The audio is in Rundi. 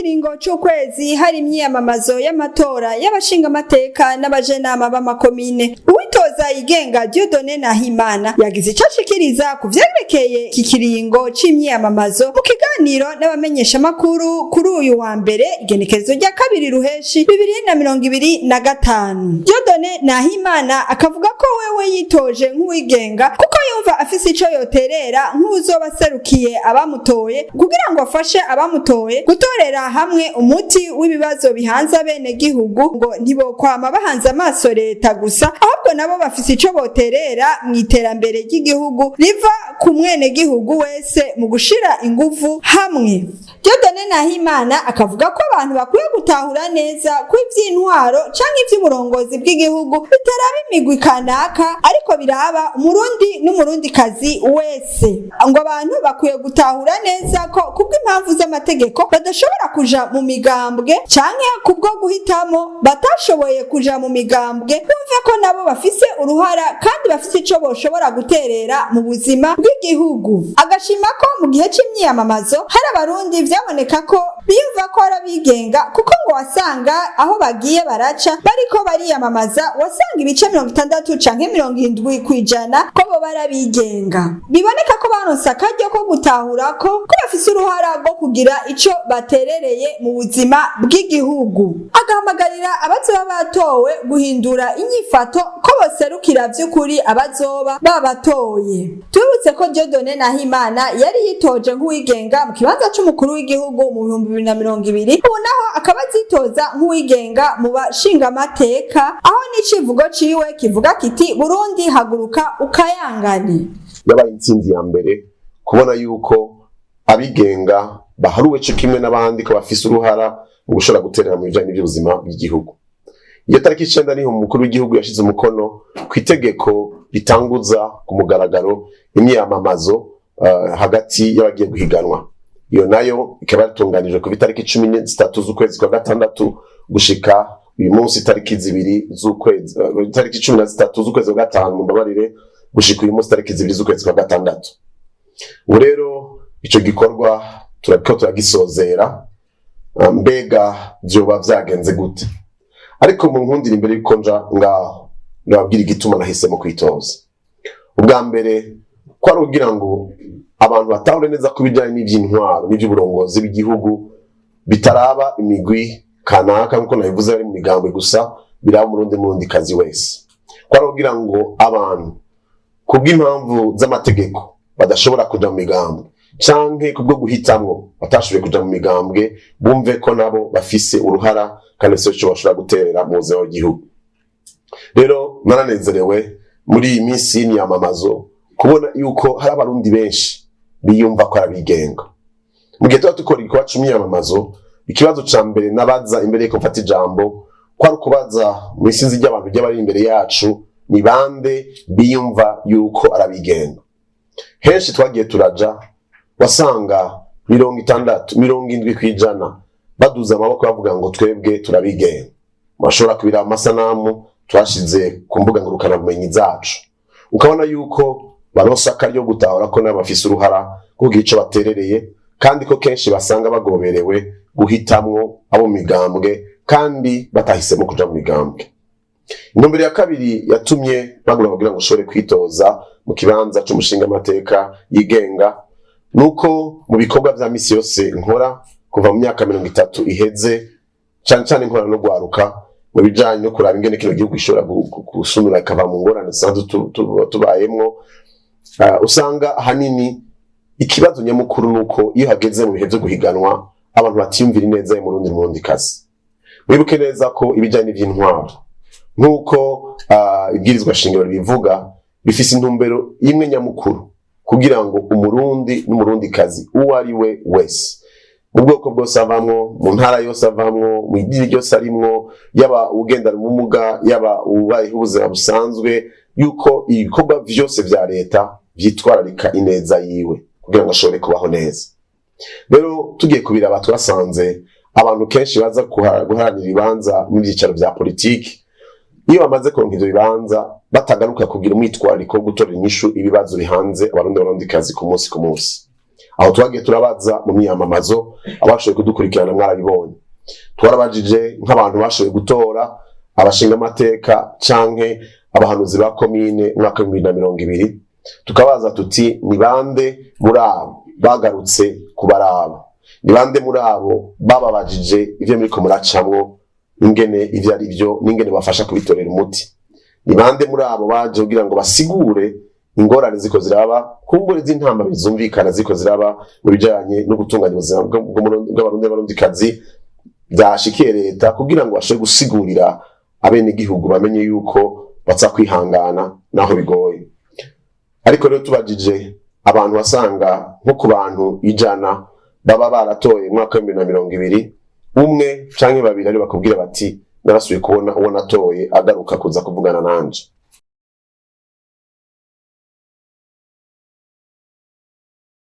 y'ikiringo c'ukwezi hari imyiyamamazo y'amatora y'abashingamateka n'abajenama b'amakomine. Uwitoza yigenga Dieudonné Nahimana yagize ico ashikiriza ku vyerekeye iki kiringo c'imyiyamamazo mu kiganiro n'abamenyeshamakuru kuri uyu wa mbere, igenekerezo rya 2 Ruheshi 2025. Dieudonné Nahimana akavuga ko wewe yitoje nk'uwigenga kuko yumva afise ico yoterera nk'uwuzoba aserukiye abamutoye, kugira ngo afashe abamutoye gutorera hamwe umuti w'ibibazo bihanze abenegihugu. Ngo ntibokwama bahanze amaso leta gusa, ahubwo nabo bafise ico boterera mu iterambere ry'igihugu riva ku mwenegihugu wese mu gushira inguvu hamwe. Dieudonné Nahimana akavuga ko abantu bakwiye gutahura neza ko ivy'intwaro canke ivy'uburongozi bw'igihugu bitaraba imigwi kanaka, ariko biraba Umurundi n'Umurundikazi wese. Ngo abantu bakwiye gutahura neza ko kubw'impamvu z'amategeko badashobora kuja mu migambwe, canke kubwo guhitamo batashoboye kuja mu migambwe, bumve ko nabo bafise uruhara kandi bafise ico boshobora guterera mu buzima bw'igihugu. Agashima ko mu gihe c'imyiyamamazo hari Abarundi vyaboneka ko biyumva ko ari abigenga, kuko ngo wasanga aho bagiye baraca bariko bariyamamaza, wasanga ibice 60 canke 70% ko bo barabigenga. Biboneka ko baronse akaryo ko gutahura ko bafise uruhara rwo kugira ico baterereye mu buzima bw'igihugu. Agahamagarira abazoba batowe guhindura inyifato, ko boserukira vy'ukuri abazoba babatoye. Tubibutse ko Dieudonné Nahimana yari yitoje nk'uwigenga mu kibanza c'umukuru w'igihugu mu 2020, ubu naho akaba azitoza nk'uwigenga mu bashingamateka, aho n'icivugo ciwe kivuga kiti: "Burundi, haguruka ukayangane." Yabaye intsinzi ya mbere kubona yuko abigenga baharuwe co kimwe n'abandi, ko bafise uruhara mu gushobora guterera mu bijanye n'ivy'ubuzima bw'igihugu. Iyo tariki 9 niho umukuru w'igihugu yashize umukono ku itegeko ritanguza ku mugaragaro imyiyamamazo hagati y'abagiye guhiganwa. Iyo nayo ikaba yatunganijwe ku itariki 13 z'ukwezi kwa gatandatu gushika uyu munsi itariki 2 z'ukwezi, itariki 13 z'ukwezi kwa gatanu, mumbabarire, gushika uyu munsi itariki 2 z'ukwezi kwa gatandatu. Ubu rero ico gikorwa turariko turagisozera. Mbega vyoba vyagenze gute? Ariko mu nkundira, imbere yuko nja ngaho, ndababwira igituma nahisemo kwitoza. Ubwa mbere ko ari kugira ngo abantu batahure neza ko ibijyanye n'ivy'intwaro n'ivy'uburongozi bw'igihugu bitaraba imigwi kanaka, nkuko nabivuze, ari mu migambwe gusa, biraba Umurundi n'Umurundi kazi wese. Ko ari kugira ngo abantu kubw'impamvu z'amategeko badashobora kuja mu migambwe, canke kubwo guhitamwo batashoboye kuja mu migambwe, bumve ko nabo bafise uruhara kandi bafise ico bashobora guterera mu buzima bw'igihugu. Rero naranezerewe muri iyi minsi y'imyamamazo kubona yuko hari Abarundi benshi biyumva ko arabigenga. Mu gihe tuba dukora igikorwa c'imyamamazo, ikibazo ca mbere nabaza imbere yuko mfata ijambo ko ari ukubaza mu isinzi ry'abantu ry'abari imbere yacu: ni bande biyumva yuko arabigenga? Henshi twagiye turaja, wasanga 60, 70% baduza amaboko bavuga ngo: "Twebwe turabigenga." Bashobora kubiraba amasanamu twashize ku mbuga ngurukanabumenyi zacu, ukabona yuko baronse akaryo gutahura ko nabo bafise uruhara kugira ico baterereye, kandi ko kenshi basanga bagoberewe guhitamwo abo mu migambwe kandi batahisemo kuja mu migambwe. Intumbero ya kabiri yatumye bagura kugira ngo ushobore kwitoza mu kibanza c'umushingamateka yigenga, nuko mu bikorwa vya misi yose nkora kuva mu myaka 30 iheze, cane cane nkora no gwaruka mu bijanye no kuraba ingene kino gihugu gishobora gusunura ikava mu ngorane dusanzwe tubayemwo, usanga ahanini ikibazo nyamukuru nuko iyo hageze mu bihe vyo guhiganwa, abantu batiyumvira ineza y'Umurundi n'Umurundi kazi. Wibuke neza ko ibijanye n'ivy'intwaro, nk'uko ibwirizwa shingiro ribivuga, bifise intumbero imwe nyamukuru: kugira ngo Umurundi n'Umurundikazi uwo ari we wese, mu bwoko bwose avamwo, mu ntara yose avamwo, mu idini ryose arimwo, yaba ugendana ubumuga, yaba ubayeho ubuzima busanzwe, yuko ibikorwa vyose vya leta vyitwararika ineza yiwe kugira ngo ashobore kubaho neza. Rero tugiye kubiraba, twasanze abantu kenshi baza guharanira ibibanza n'ivyicaro vya politiki, iyo bamaze kuronka ivyo bibanza, batagaruka kugira umwitwarariko wo gutorera inyishu ibibazo bihanze Abarundi, Abarundikazi ku munsi ku munsi. Aho twagiye turabaza mu myiyamamazo, abashoboye kudukurikirana mwarabibonye. Twarabajije nk'abantu bashoboye gutora abashingamateka canke abahanuzi ba komine umwaka wa 2020, tukabaza tuti: "Ni bande muri abo bagarutse kubaraba? Ni bande muri abo bababajije ivyo muriko muracamwo, ingene ivyo ari vyo n'ingene bafasha kubitorera umuti? Ni bande muri abo baje kugira ngo basigure ingorane ziko ziraba, kumbure z'intambamyi zumvikana ziko ziraba mu bijanye no gutunganya ubuzima bw'Abarundi n'Abarundikazi byashikiye leta, kugira ngo bashobore gusigurira abenegihugu bamenye yuko baza kwihangana naho bigoye?" Ariko rero tubajije abantu, basanga nko ku bantu 100 baba baratoye mu mwaka wa 2020, umwe canke babiri ari bakubwira bati: "Narasubiye kubona uwo natoye agaruka kuza kuvugana nanje."